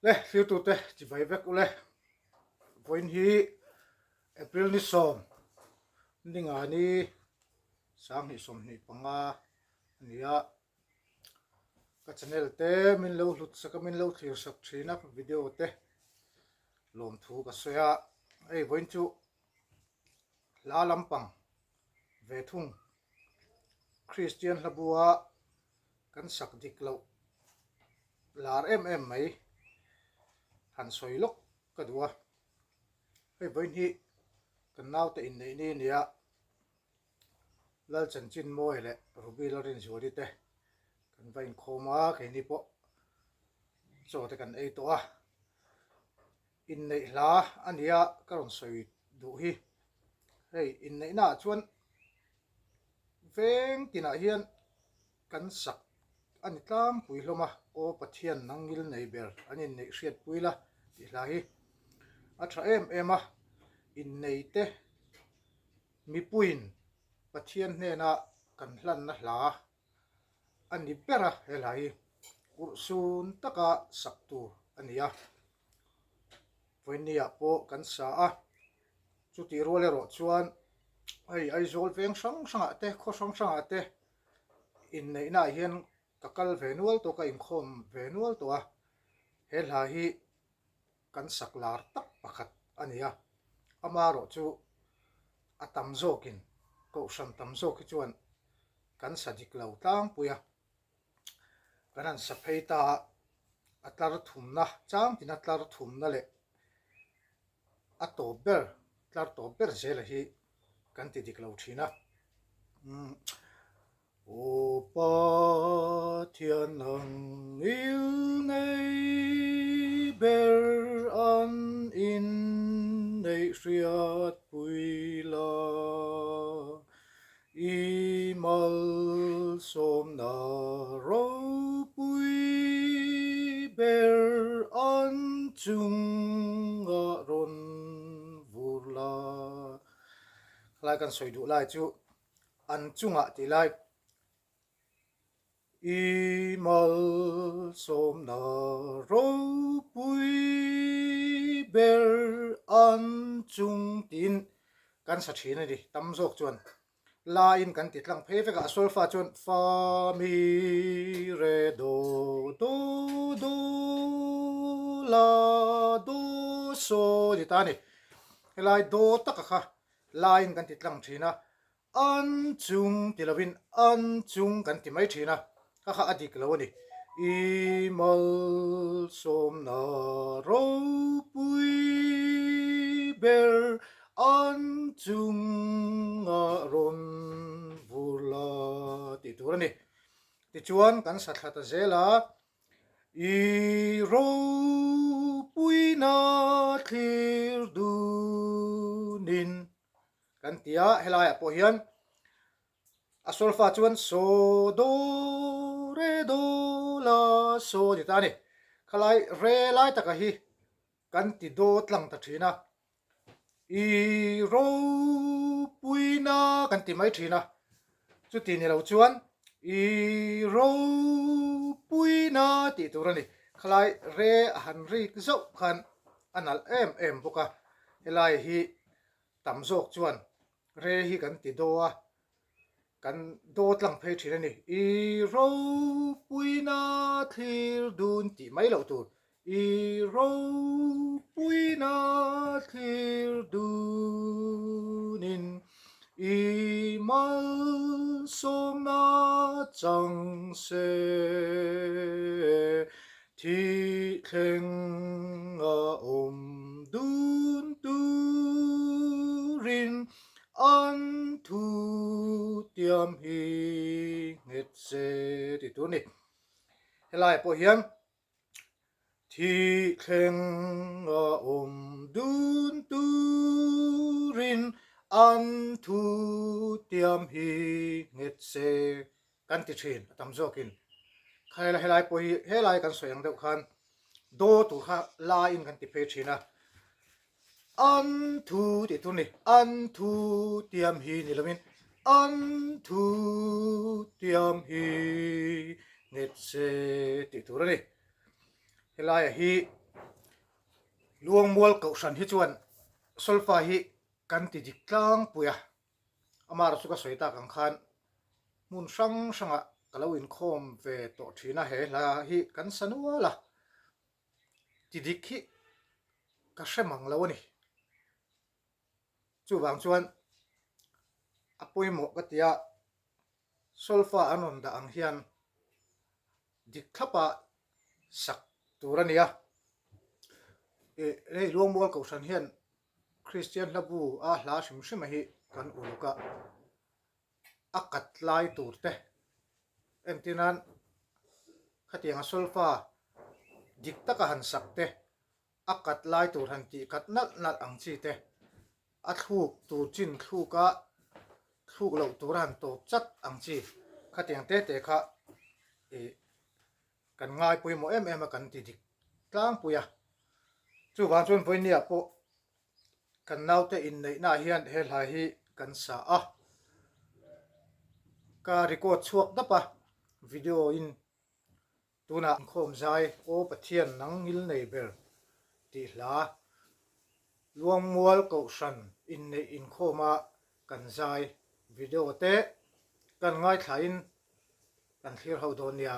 Le thirtute chibai vek ule. Vawiin hi April ni sawm ninga ni 2025 a ni a. Ka channel te min lo hlut sak a min lo thlir sak thin a video te lawmthu ka sawi a. Hei vawiin chu hla lampang ve thung Kristian hla bua kan sak dik loh lar em em mai han sawi lawk ka duh a. Hei vawiin hi kan naute inneih ni a ni a, Lalchanchin Mawi leh Ruby Lalrinzuali te kan va inkhawm a, keini pawh chaw te kan ei tawh a. Inneih hla a nia ka rawn sawi duh hi. Hei inneihna ah chuan veng tinah hian kan sak a ni tlangpui hlawm a, Aw Pathian nang ngil nei ber an inneih hriatpui la tih hla hi a tha em em a, innei te mipuiin Pathian hnena kan hlanna hla a ni ber a, he hla hi urhsun taka sak tur a ni a, vawinia pawh kan sa a, chutih rual erawh chuan hei Aizawl veng hrang hrangah te khaw hrang hrangah te inneihna ah hian ka kal ve nual tawh ka inkhawm ve nual tawh a, he hla hi kan sak lar tak pakhat a ni a, amaherawh chu a tam zawkin kohhran tam zawk hi chuan kan sa dik lo tlangpui a, kan han sa phei ta a, a tlar thumna chang tina tlar thumna leh a tawp ber tlar tawp ber zela hi kan ti dik lo thin a. Aw Pathian ang il nei ber an inneih hriatpui la, i malsawmna ropui ber an chungah rawn vur la. Khalai kan sawi duh lai chu an chungah tih lai I malsawmna ropui ber an chung tiin kan sa thin a ni. Tam zawk chuan laiin kan ti tlang phei vek a, a solfa chuan fa mi re do do do la do so ni ta a ni. Helai do taka kha laiin kan ti tlang thin a, An chung ti lovin an chung kan ti mai thin a, kha kha a dik lo a ni. I malsawmna ropui ber an chungah rawn vur la tih tur a ni. Tichuan kan sa thla ta zel a, I ropuina thlir dunin kan ti a, helaiah pawh hian a solfa chuan so do re do la so ni ta a ni. Khalai re lai taka hi kan ti do tlang ta thin a, i ropuina kan ti mai thin a, chuti ni lo chuan i ropuina tih tur a ni. Khalai re a han rik zauh khan a nalh em em bawk a, helai hi tam zawk chuan re hi kan ti daw a, kan daw tlang phei thin a ni. I ropuina thlir dun tih mai loh tur, I ropuina thlir dunin i malsawmna chang se Thih thleng a awm dun turin an thu tiam hi nghet se ti tur a ni. Helaiah pawh hian thih thleng a awm dun turin an thu tiam hi nghet se kan ti thin a tam zawkin khaila helai pawh hi helai kan sawi ang deuh khan daw tur kha laiin kan ti phei thin a an thu tih tur ni an thu tiam hi ni lovin an thu tiam hi nghet se tih tur a ni helaiah hi. Luangmual Kohhran hi chuan solfa hi kan ti dik tlangpui a, amaherawh chu ka sawi tak ang khan hmun hrang hrangah ka lo inkhawm ve tawh thin a, he hla hi kan sa nual a, ti dik hi ka hre mang lo a ni. Chuvang chuan a pawimawh ka ti a, solfa an rawn dah ang hian dik thlapa sak tur a ni a. Ih hei Luangmual Kohhran hian Kristian hlabu a hla hrim hrim a hi kan uluk a, a kat lai tur te entir nan khatianga solfa dik taka han sak te a kat lai tur han tih kat nalh nalh ang chi te, a thluk tur chin thluk a thluk loh tur a han tawp chat ang chi khatiang te te kha ih kan ngai pawimawh em em a kan ti dik tlangpui a. Chuvang chuan vawinia pawh kan naute inneihna ah hian he hla hi kan sa a, ka record chhuak dap a video in Tunah inkhawm zai Aw Pathian nang ngil nei ber tih hla Luangmual Kohhran inneih inkhawma kan zai video te kan ngaithlain kan thlir ho dawn nia.